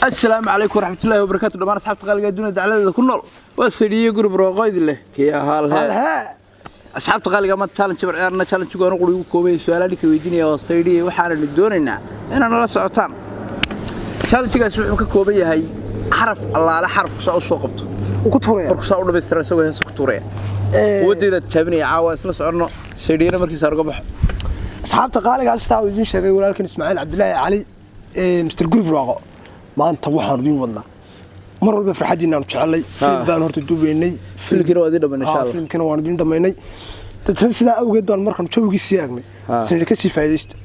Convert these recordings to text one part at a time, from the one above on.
Asalaamu calaykum waraxmatullaahi wabarakaatu. Dhammaan asxaabta qaaliga adduunya dacladeeda ku nool, waa Sadiye Guri Barwaaqoydi leh kii ahaa leh. Halhee. Asxaabta qaaliga, ma challenge bar ciyaarna. Challenge goona quri ugu koobay su'aalaha ninka weydiinaya oo Sadiye. Waxaananu doonaynaa inaad nala socotaan. Challenge-gaas wuxuu ka kooban yahay xaraf allaale xarafku saa u soo qabto Uu ku tuuraya. Markuu saa u dhammaystiran, isagoo heesa ku tuuraya. Quwaddeeda tijaabinaya caawa. Isla soconno, Sadiyena markiisa uga baxo. Asxaabta qaaliga, sidaa uu idiin sheegay walaalkan Ismaaciil Cabdilaahi Cali, Mr Guri Barwaaqo, maanta waxaan idiin wadnaa mar walba farxaddiina aanu jecelay. Film baan horta duubaynay. Filmkiina waa idiin dhammaynay, insha Allah. Filmkiina waan idiin dhammaynay. Dadna sidaa awgeed baan markaan jawgii sii aagnay sanad ka sii faa'iidaysta.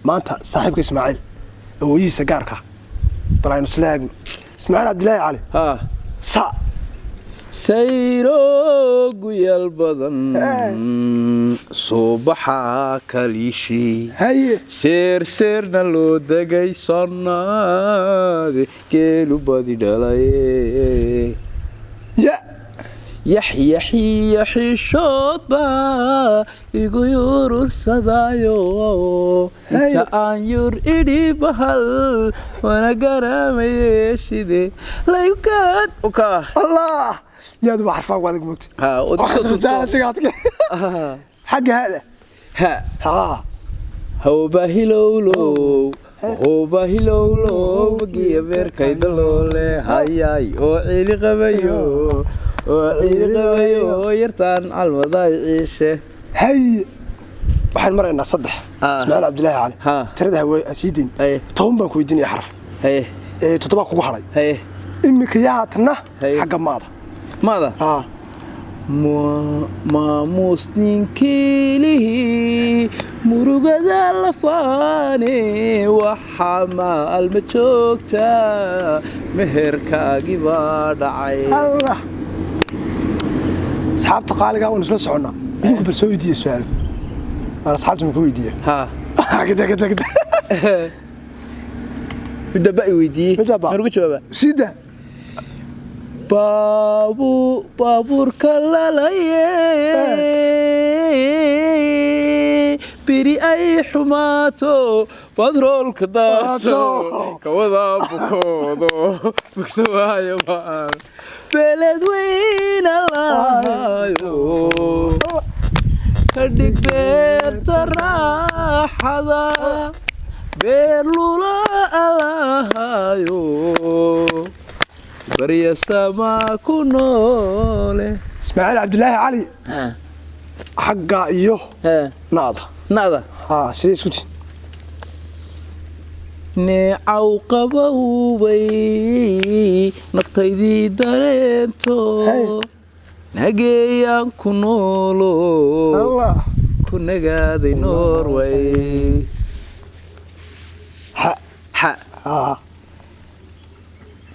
Maanta saaxiibka Ismaaciil awooyihiisa gaarka bal aynu isla eegno. Ismaaciil Cabdilaahi Cali, sa. Sayro guyal badan subaxa kaliishi, seerseerna loo degay, sonnaade geelu badi dhalay. Ya. Yaxyaxiyo xishood baa igu yurursadaayo, inta aan yur idhi bahal wana garamayeeshide laygu gaad uka. Allah, yaad waa xarfaa adag moogta. Xagga hada. Ha. Ha. Hawba hilowlow, hawba hilowlow, magiya beerkayda loole hayay oo ciili qabayo, oo ciili qabayo, oo yartaan calmaday ciishe. Haye, waxaan maraynaa 3. Ismaaciil Cabdilaahi Cali, tirada hawe ha sii deyn. 10 baan ku weydiinaya xaraf. 7 kugu hadhay. Iminka yaa haatana? Xagga maada. Maada? Ha. Maamuus ninkiilihii murugada la faane, waxa maalma joogta meherkaagii baa dhacay. Allah, asxaabta qaaligaa, waan isla soconnaa. Idinku bal soo weydiiya su-aal. Waan asxaabta ma ku weydiiya? Ha. Gada gada gada. Midda ba i weydiiyey. Midda ba. Maxaan uga jawaabaa? Sida. Baabuurka lalaye beri ay xumaato, badroolka daaso, kawada bukoodo, bugsa waayo baan beled weyna lahayo, ka dhig beerta raaxada, beer lula alahayo, barya sama ku noole. Ismaaciil Cabdilaahi Cali, xagga iyo naada. Nada. Ha, sidee isku tihin? Neecaw qabowbay naftaydii dareento, nageeyaan ku noolo, Allah, ku nagaaday Norway. Ha. Xa. Ha.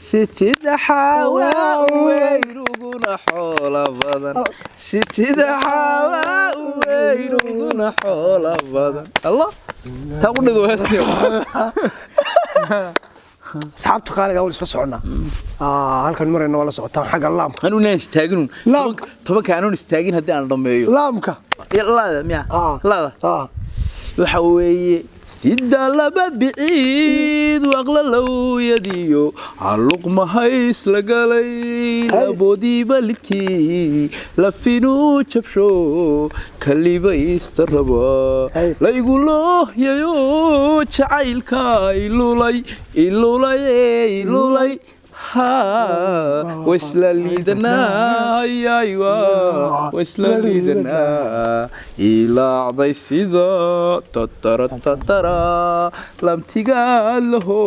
Sitida xaawaa weyn uguna xoola badan, sitida xaawaa weyn uguna xoola badan. Allah, taa ku dhigo heestiyo. Asxaabta qaaliga, waan isla soconnaa. Halkan marayna waa la socotaan. Xagga laamka. Anuu inaan istaagin. Laamka. 10-ka anuun istaagin haddii aan dhammeeyo. Laamka. Laada miya? Laada. Waxa weeye sida laba biciid waqla lowyadiyo haluqmahays la galay, laboodiiba libtii lafinuu jabsho, kalibaysta raba, laygu loohyayo, jacaylka ilulay, ilulay, ilulay, wasla liidanaa, wasla liidanaa, ilaacday sida tatara tatara lamtigaad laho,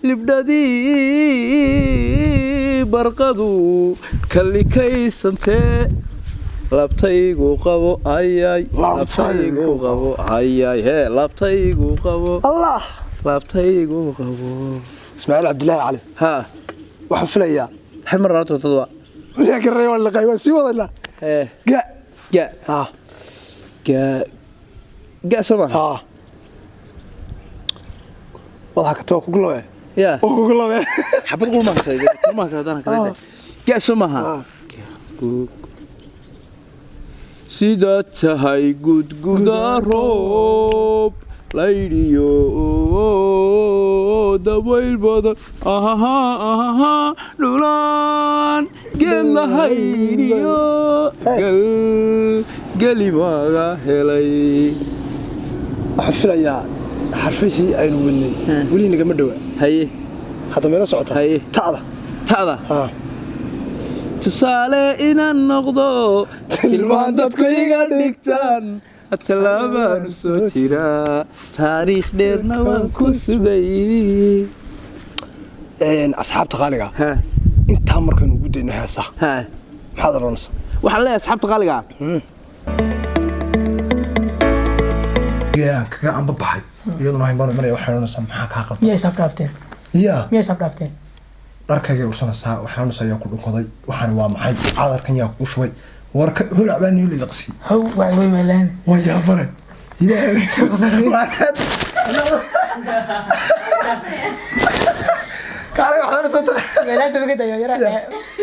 libdhadii barqadu kalikaysantee, labtaygu qabo ayay, labtaygu qabo ayay, hee, labtaygu qabo. Allah. Labtaygu qabo. Ismaaciil Cabdilaahi Cali, ha. Waxaan filayaa hal mar horta 7. Yaa garay, waa liqay, waa sii wadaynaa. Ee. Ga. Ga. Ha. Ga, ga soo maaha? Ha, wadaha kata waa kugu labe. Ya. Waa kugu labe. Xabad qulma kasay, qulma kasay hadana ga soo maaha? Sidaad tahay gudguda roob. Laydhiyo dabayl badan, ahaha ahaha, dhulaan geed lahayniyo gal gelimaga helay. Waxaan filayaa xarfihii aynu wadnay weli nagama dhowa. Haye. Hadda meelo socota. Haye. Ta'da. Ta'da. Haa. Tusaale inaan noqdo, tilmaan dadku iga dhigtaan, tallaabaan u soo jiraa, taariikh dheerna waan ku sugay. Asxaabta qaaliga, Ha. intaa markaynu ugu dayno heesaha, ha, maxaad odhanaysaa? Waxaan leeyahay asxaabta qaaliga ah, Aan kaga amba baxay iyaduna hayn baan imanaya. Waxay odhanaysaa, maxaa kaa qaldan? Miyay isaab dhaafteen? Ya. Miyay isaab dhaafteen? Dharkaygay ursanaysaa. Waxay odhanaysaa, yaa ku dhunkaday? Waxaan waa maxay? Cadarkan yaa kugu shubay? Warka holac baa niyo lilaqsi. How waa way meelaan. Waan yaabane, ilaahay. Kaalay, waxaad odhanaysaa Meelaanta maga dayo yara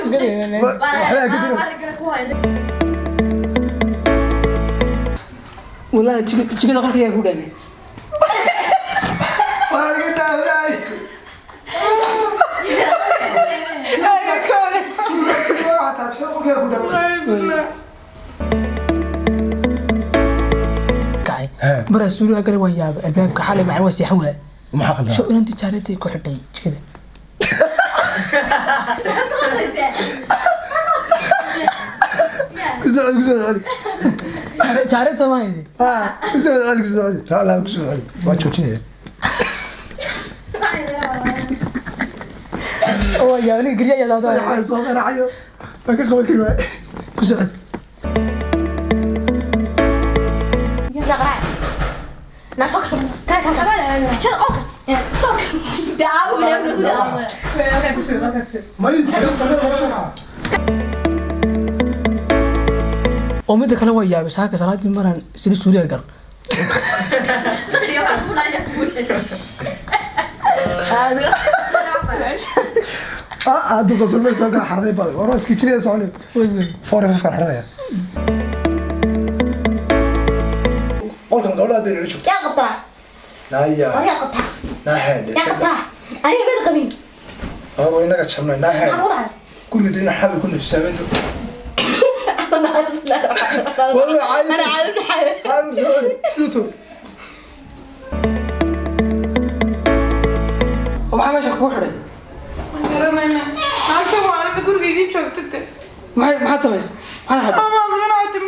maga dayo meelaan. Waxbaa ka jira. Wallahi jikada qolka yaa ku dhaamay. Waa laga daawday. Kacay. Maraa suuliga gale, waan yaabay albaabka xalay macna waa seexan waaya. Maxaa qaldan? Show inantii jaareetay ku xidhay jikada. Ku soo celi, ku soo celi. Jaareeta ma haydi. Ku soo celi, ku soo celi, raallah, ku soo celi, waa joojinaya. Oo yaabay ninka guryaha yaa daawada. Waxaa soo qaraacayo waan ka qaban kari waay. Ku soo celi. May fadhiista meel laga soo kaca. Oo midda kale, waa yaabay saaka salaadii maraan isla suuliga gal. Hadduu qabsan meel soo kala xarday badan war waa iska jiraya soconi four f kan xidhanaya qolkan gabdhaha hadday nala joogto. Naaya naaxeedhe, waa inaga jabnay naaxeedhe guriga dee inaan xabi ku nafsaamen. والله عادي. Sidoo to. Oo maxaa meesha kugu xidhay? Garanayna halkan waa aniga guriga idiin joogtate. Maxay maxaad samaysay? Maxaad xaday?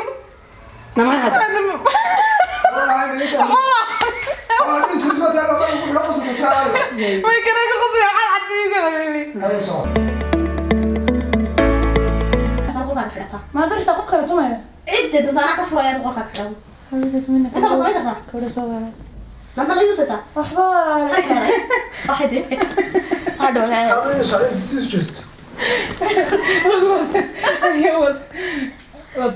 Na maxaad xaday? Way karaga qosay cad cadiga. Ma darta qof kale tumaya. عدة دونت أنا كفر يا غرفة كحرام. أنت ما سويت صح؟ Kawada soo walaad. ما ما يوسف صح؟ Waxba. واحد هذا ولا Adiga wad wad.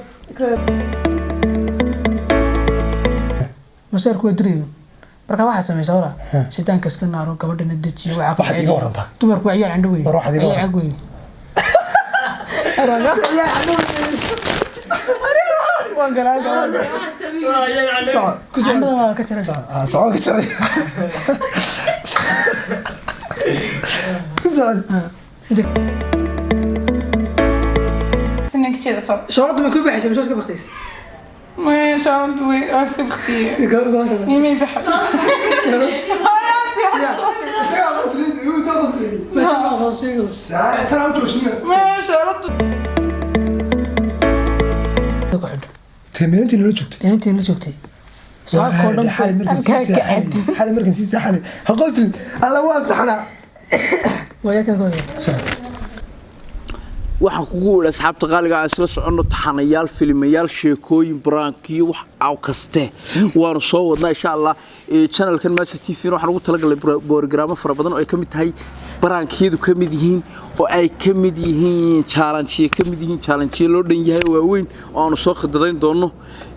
Maseerku waa dirayo. Marka waxaad samaysaa walaa shaytaanka isla naaro, gabadhana dejiyo, waxaa ku Waxaad iga celiyo. warantaa. Dumarku waa ciyaar candho weyn. War waxaad iga Ciyaar cag weyn. Waan galaa candhada walaal ka jaray. Socon ka jaray. Ku socon. Sinanka jeeda soo. Shoolada ma ku baxaysa mise iska baktaysa? Ma shaalantu way waa iska baktiye. Imay baxa. Isagaa qosli, yuu taa qosli. Tan aan joojina. Ma shaalantu. Ku xidho. Tee nala joogtay. Inantii la joogtay saakoo dhan xali markan sii alkaa ka seexanay, cad. xali markan sii seexanay. Ha qoslin. Alla waan saxnaa. Waa yaa kan ka wada. Waxaan kugu idhi asxaabta qaaliga aan isla soconno, taxanayaal, filimayaal, sheekooyin, baraankiyo, wax aw kaste waanu soo wadnaa insha Allah. Channelkan Master TV waxaan ugu talagalay borogaraamo fara badan oo ay ka mid tahay baraankiyadu, ka mid yihiin oo ay ka mid yihiin challenge, ka mid yihiin challenge loo dhan yahay oo waaweyn oo aanu soo khidadayn doono.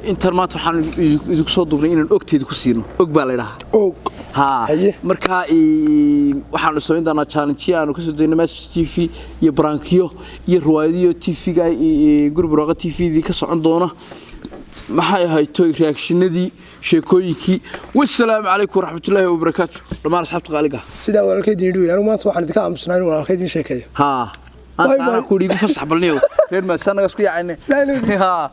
Intan maanta waxaan idinku soo duubnay inaan ogteeda ku siino. Og baa la idhahaa. Og. Ha. Haye. Marka waxaanu samayn doonaa challenge aanu kasoo dayno Master TV iyo brankiyo iyo riwaayadiyo TV-ga guri barwaaqo TV-dii ka socon doona. Maxay ahayd toy reactionadii, sheekooyinkii. Wassalaamu calaykum waraxmatullaahi wabarakaatu dhammaan asxaabta qaaliga. Sidaa walaalkeydin yidhi weyn, anigu maanta waxaan idinka aamusnaa inuu walaalkeydin sheekeeyo. Haa. Bye, anaa bye. Ku igu fasax balniyow reer maadsaanaga isku yaacayne. Sidaa. Haa.